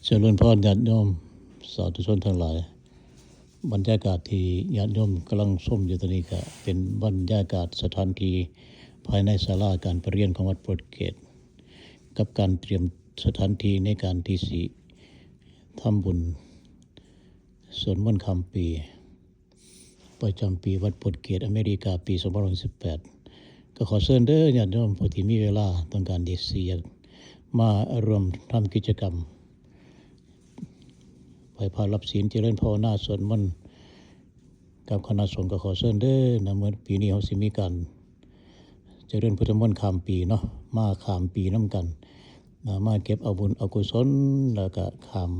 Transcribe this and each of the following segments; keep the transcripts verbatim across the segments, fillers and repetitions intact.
เจริญพรญาติโยมสาธุชนทั้งหลาย บรรยากาศที่ญาติโยมกำลังชมอยู่ตอนนี้ก็เป็นบรรยากาศสถานที่ภายในศาลาการประเรียนของวัดโปรตุเกส กับการเตรียมสถานที่ในการที่สิทำบุญสวดมนต์ข้ามปี ประจำปีวัดโปรตุเกสอเมริกาปีสองพันสิบแปด ก็ขอเชิญเด้อญาติโยมผู้ที่มีเวลาต้องการที่สิอยากมาร่วมทำกิจกรรม ไหว้พระรับศีลเจริญภาวนาสวดมนต์กับคณะสงฆ์ ก็ขอเชิญเด้อนะ เมื่อปีนี้เขาสิมีการเจริญพุทธมนต์ข้ามปีเนาะ มาข้ามปีนำกันนะ มาเก็บเอาบุญเอากุศล แล้วก็ข้าม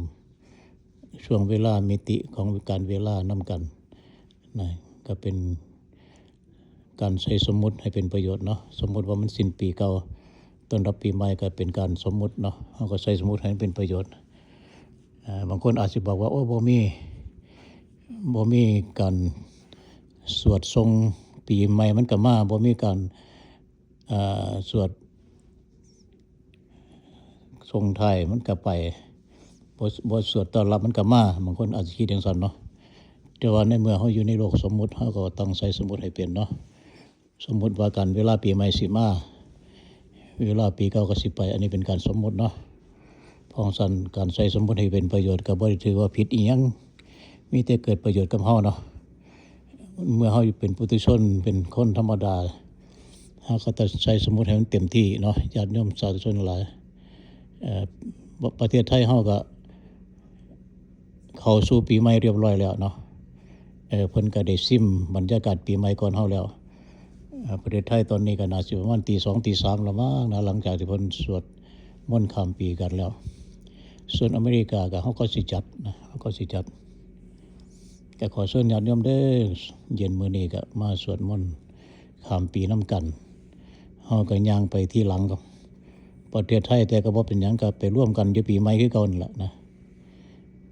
ช่วงเวลามิติของการเวลานำกันนะ ก็เป็น การใช้สมมุติให้เป็นประโยชน์เนาะ สมมุติว่ามันสิ้นปีเก่า ต้อนรับปีใหม่ก็เป็นการสมมุติเนาะ เราก็ใช้สมมุติให้มันเป็นประโยชน์ อ่า บางคนอาจสิบอกว่า โอ้ บ่มี บ่มีการสวดส่งปีใหม่มันก็มา บ่มีการ อ่า สวด ส่งท้ายมันก็ไป บ่ บ่สวดต้อนรับมันก็มา บางคนอาจสิคิดจั่งซั้นเนาะ แต่ว่าในเมื่อเราอยู่ในโลกสมมุติ เราก็ต้องใช้สมมุติให้เป็นเนาะ สมมุติว่าการเวลาปีใหม่สิมา เวลาปีเก่าก็สิไป อันนี้เป็นการสมมุติเนาะ เพราะฉะนั้นการใช้สมมุติให้เป็นประโยชน์ก็บ่ได้ถือว่าผิดอิหยัง มีแต่เกิดประโยชน์กับเราเนาะ เมื่อเราเป็นปุถุชน เป็นคนธรรมดา เราก็ต้องใช้สมมุติให้มันเต็มที่เนาะ ญาติโยมสาธุชนหลาย เอ่อ ประเทศไทยเราก็เข้าสู่ปีใหม่เรียบร้อยแล้วเนาะ เอ่อ เพิ่นก็ได้ซิมบรรยากาศปีใหม่ก่อนเราแล้ว เอ่อ ประเทศไทยตอนนี้ก็น่าสิประมาณตีสองตีสามแล้วมั้งนะ หลังจากที่เพิ่นสวดมนต์ข้ามปีกันแล้ว ส่วนอเมริกาก็เขาก็สิจัดนะ เขาก็สิจัด ก็ขอเชิญญาติโยมเด้อ เย็นมื้อนี้ก็มาสวดมนต์ข้ามปีนำกัน เราก็ย่างไปทีหลังกับประเทศไทย แต่ก็บ่เป็นหยัง ก็ไปร่วมกันอยู่ปีใหม่คือเก่านั่นแหละนะ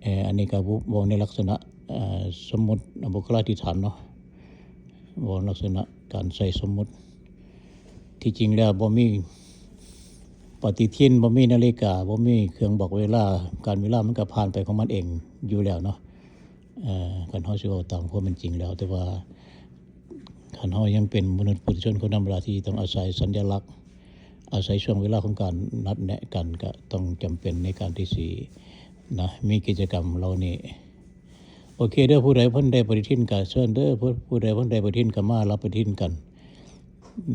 เอ่อ อันนี้ก็เว้าในลักษณะ เอ่อ สมมุติบุคลาธิฐานเนาะ เว้าลักษณะการใช้สมมุติ ที่จริงแล้วบ่มีปฏิทิน บ่มีนาฬิกา บ่มีเครื่องบอกเวลา การเวลามันก็ผ่านไปของมันเองอยู่แล้วเนาะ เอ่อ คันเราสิเว้าตามความเป็นจริงแล้ว แต่ว่าคันเรายังเป็นมนุษย์ปุถุชนคนธรรมดาที่ต้องอาศัยสัญลักษณ์ อาศัยช่วงเวลาของการนัดแนะกัน ก็ต้องจำเป็นในการที่สินะ มีกิจกรรมเหล่านี้ โอเคเด้อ ผู้ใดเพิ่นได้ปฏิทินก็เชิญเด้อ ผู้ ผู้ใดเพิ่นได้ปฏิทินก็มารับปฏิทินกัน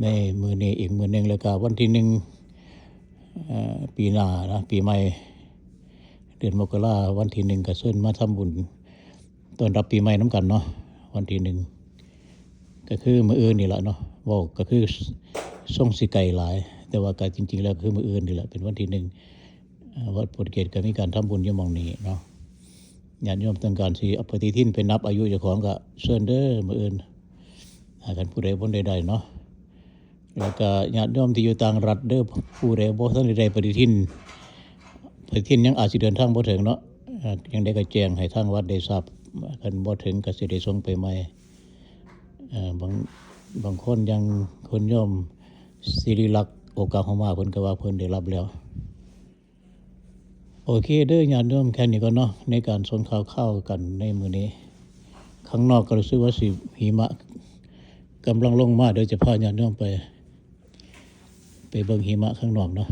ในมื้อนี้อีกมื้อหนึ่ง แล้วก็วันที่หนึ่ง เอ่อ ปีหน้านะ ปีใหม่ เดือนมกรา วันที่หนึ่งก็เชิญมาทำบุญต้อนรับปีใหม่นำกันเนาะ วันที่หนึ่ง ก็คือมื้ออื่นนี่ล่ะเนาะ เว้าก็คือส่งสิไกลหลาย แต่ว่าก็จริงๆแล้วก็คือมื้ออื่นนี่แหละ เป็นวันที่หนึ่ง เอ่อ วัดโปรตุเกสก็มีการทำบุญอยู่หม่องนี้เนาะ ญาติโยมต้องการสิเอาปฏิทินไปนับอายุเจ้าของก็เชิญเด้อ มื้ออื่น อ่า คันผู้ใดบ่ได้ได้เนาะ แล้วก็ญาติโยมที่อยู่ต่างรัฐเด้อ ผู้ใดบ่ทันได้ได้ปฏิทิน ปฏิทินยังอาจสิเดินทางบ่ถึงเนาะ อ่า จั่งใดก็แจ้งให้ทางวัดได้ทราบ คันบ่ถึงก็สิได้ส่งไปใหม่ เอ่อ บาง บางคนอย่างคุณโยมศิริลักษณ์ โอกาโฮมา เพิ่นก็ว่าเพิ่นได้รับแล้ว โอเคเด้อญาติโยม แค่นี้ก่อนเนาะ ในการส่งข่าวๆกันในมื้อนี้ ข้างนอกก็รู้สึกว่าสิหิมะกำลังลงมา เดี๋ยวจะพาญาติโยมไป ไปเบิ่งหิมะข้างนอกเนาะ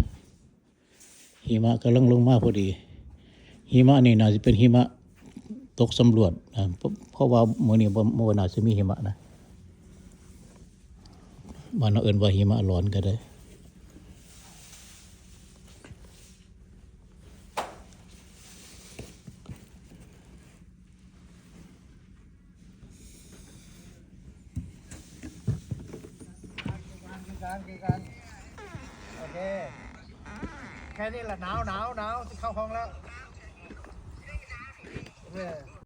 หิมะกำลังลงมาพอดี หิมะนี่น่าสิเป็นหิมะตกสำรวจนะ เพราะ เพราะว่ามื้อนี้บ่ บ่น่าสิมีหิมะนะ บ้านเราเอิ้นว่าหิมะร้อนก็ได้ โอเค แค่นี้แหละ หนาว หนาว หนาว จะเข้าห้องแล้ว เออ